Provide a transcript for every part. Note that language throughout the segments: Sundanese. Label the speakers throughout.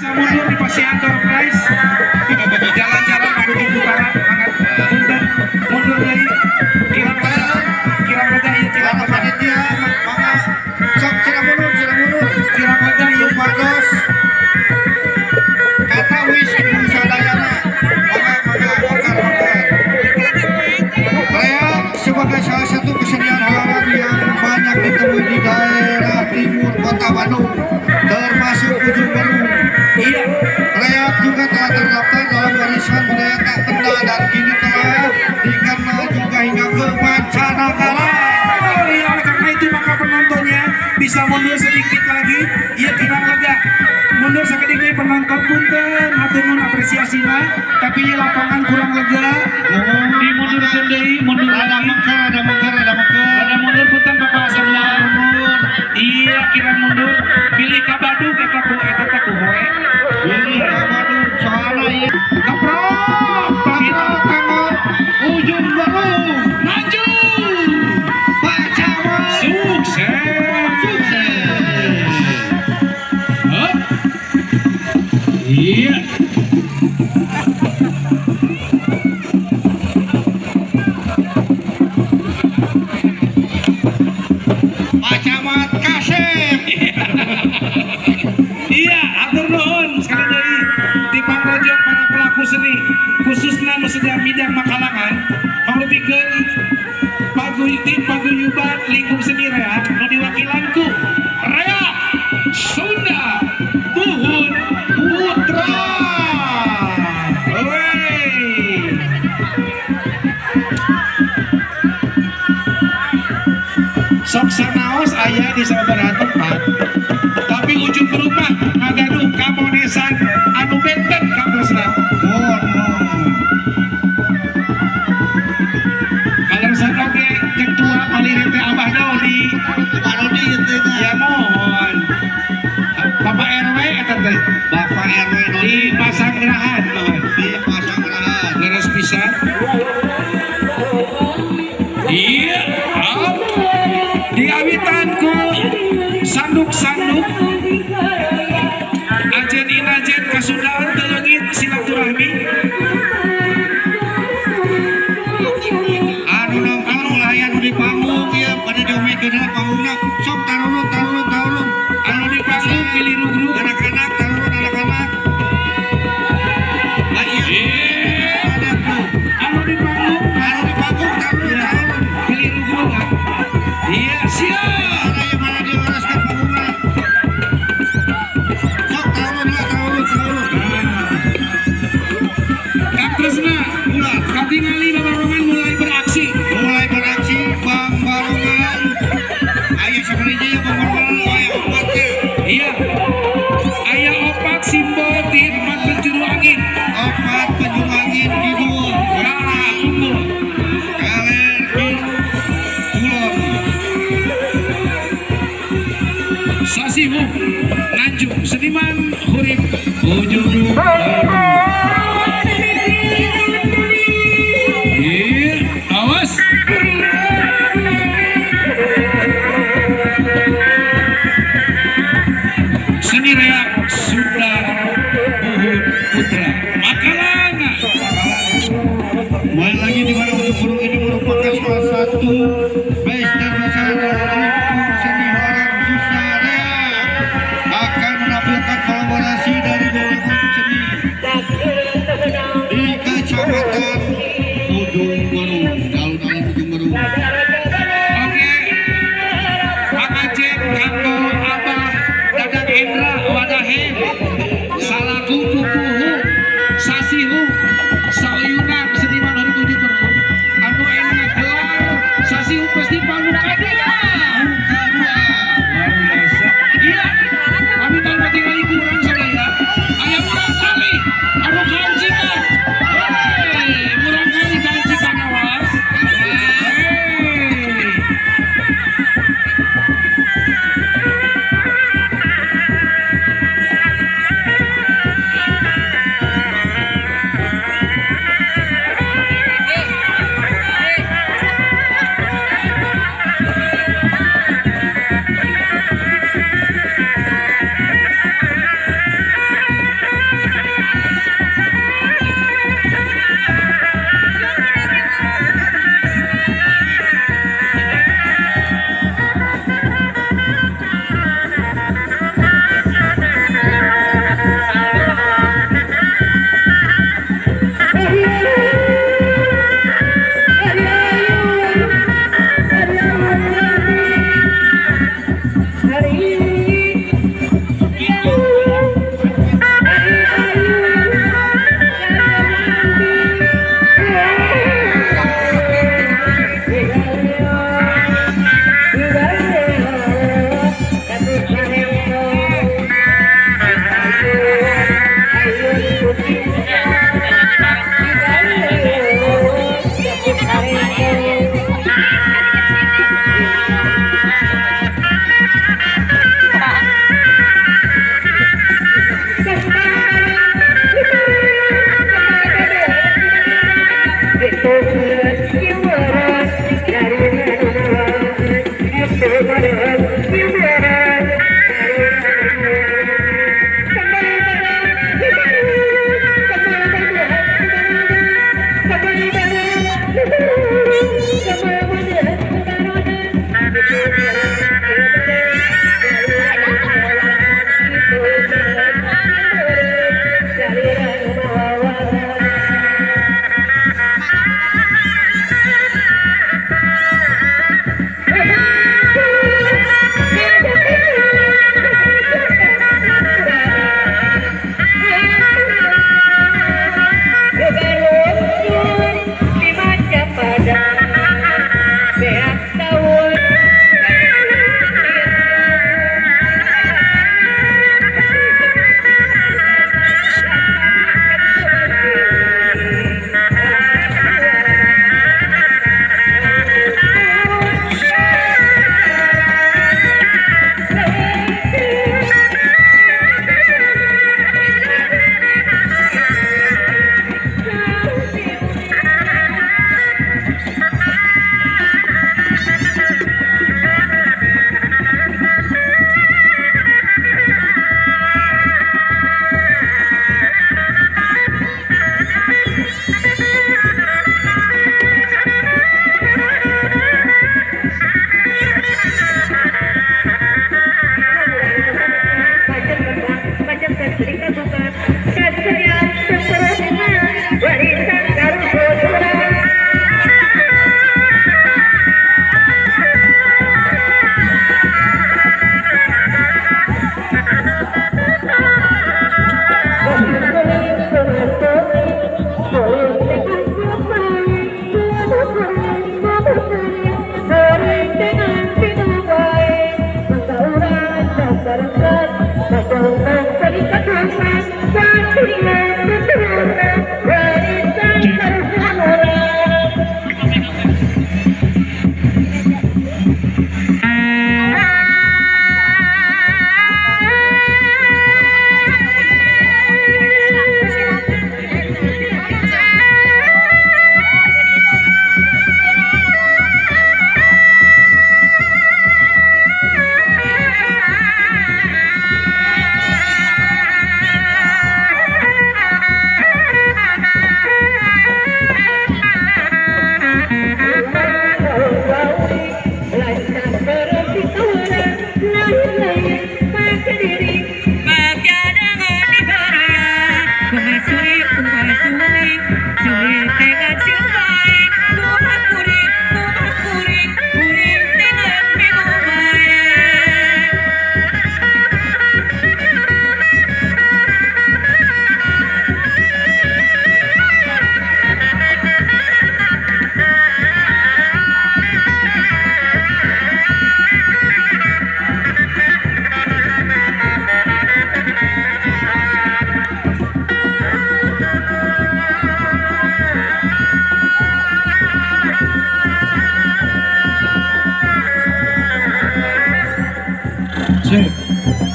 Speaker 1: Mundur di pasihan door prize. Jalan-jalan aku di putaran mangga punten mundur deui. Kirang lega, kirang lega ieu kirang lega.
Speaker 2: Panitia mangga sok sila mundur, sila mundur.
Speaker 1: Kirang lega ieu.
Speaker 2: Supados kata wis sadayana. Mangga mangga bongkar bongkar. Reak sebagai salah satu kesenian haram yang banyak ditemui di daerah timur kota Bandung, termasuk Ujung Berung.
Speaker 1: Iya.
Speaker 2: Reak juga telah terdaftar dalam warisan budaya tak benda dan kini telah dikenal juga hingga ke mancanegara.
Speaker 1: Oh iya, oleh karena itu maka penontonnya bisa mundur sedikit lagi. Iya kirang lega. Mundur sakedik deui penonton punten, hatur nuhun apresiasina, tapi ieu lapangan kurang lega. Dimundurkeun deui, mundur
Speaker 2: Ada
Speaker 1: lagi.
Speaker 2: mengker, ada mengker, ada mengker.
Speaker 1: Ada mundur punten Bapak sebelah mundur. Iya kirang mundur. Bilih kabadug eta ku eta teh ku hoe.
Speaker 2: Bilih kabadug soalna ieu
Speaker 1: Keprok,
Speaker 2: Patrol kanggo Ujung Berung.
Speaker 1: maju.
Speaker 2: Pak Camat
Speaker 1: Sukses.
Speaker 2: Sukses.
Speaker 1: Hup. Iya.
Speaker 2: Pak Camat Kasep.
Speaker 1: Iya, atur nuhun sekali deui di pangrojok para pelaku seni khususna nu sedang midang makalangan pangrupikeun paguyuban paguyuban lingkup seni reak nu diwakilan ku Reak Sunda Buhun Putra. Wey. Sok sanaos aya di sababaraha tempat, tapi Ujung Berung mah ngagaduh kamonesan anu benten Kang Tresna.
Speaker 2: Mohon, mohon.
Speaker 1: Kaleresan oge ketua palirete Abah Dodi.
Speaker 2: Pak Dodi ieu teh nya.
Speaker 1: Ya mohon. Bapak RW eta teh
Speaker 2: Bapak RW
Speaker 1: di
Speaker 2: Dodi
Speaker 1: Pasanggerahan mohon.
Speaker 2: Di Pasanggerahan.
Speaker 1: Leres pisan. Iya, up. Diawitan ku sanduk-sanduk ajen inajen kasundaan teu leungit silaturahmi.
Speaker 2: Anu nongton ulah aya nu di panggung ieu pada diomekeun heula panggungna. Sok tarurun tarurun tarurun.
Speaker 1: Anu di panggung pilih rugrug.
Speaker 2: Anak-anak tarurun anak-anak. Lah ieu
Speaker 1: Iya.
Speaker 2: ada tuh.
Speaker 1: Anu di panggung
Speaker 2: Anu di panggung tarurun tarurun.
Speaker 1: pilih rugrug. Iya, siap.
Speaker 2: Ada yang mana dibereskan panggungna. Sok tarurun lah tarurun tarurun.
Speaker 1: Kang Tresna,
Speaker 2: Ulah.
Speaker 1: katingali babarongan mulai beraksi.
Speaker 2: Mulai beraksi Bang Barongan. Aya sabaraha ieu Bang Barongan? Aya opat ya.
Speaker 1: Iya. Aya opat simbol di empat penjuru angin.
Speaker 2: Opat penjuru angin kidul.
Speaker 1: Nah, unggul.
Speaker 2: Kaler kulon.
Speaker 1: Sasihu Nganjuk seniman hurip Ujung Berung. Iya, awas. Seni reak Sunda Buhun Putra Makalanga.
Speaker 2: Kembali lagi di mana Ujung Berung ini merupakan salah satu base terbesar dalam lingkup seni horor khususnya reak akan menampilkan kolaborasi dari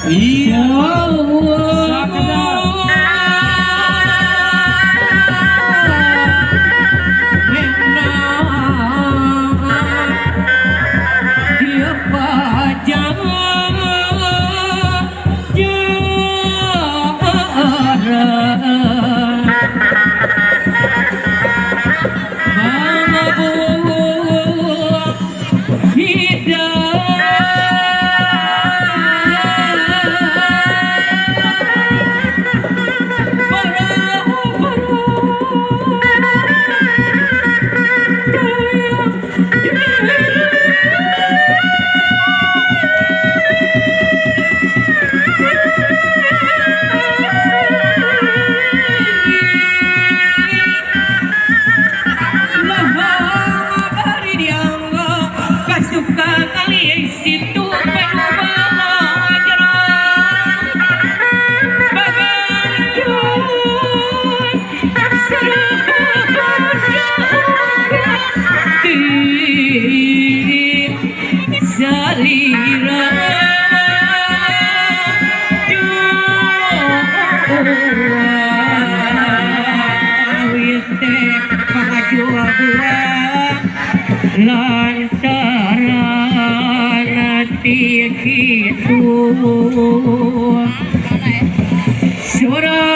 Speaker 1: Iya.
Speaker 3: Lantaran kitu. Surah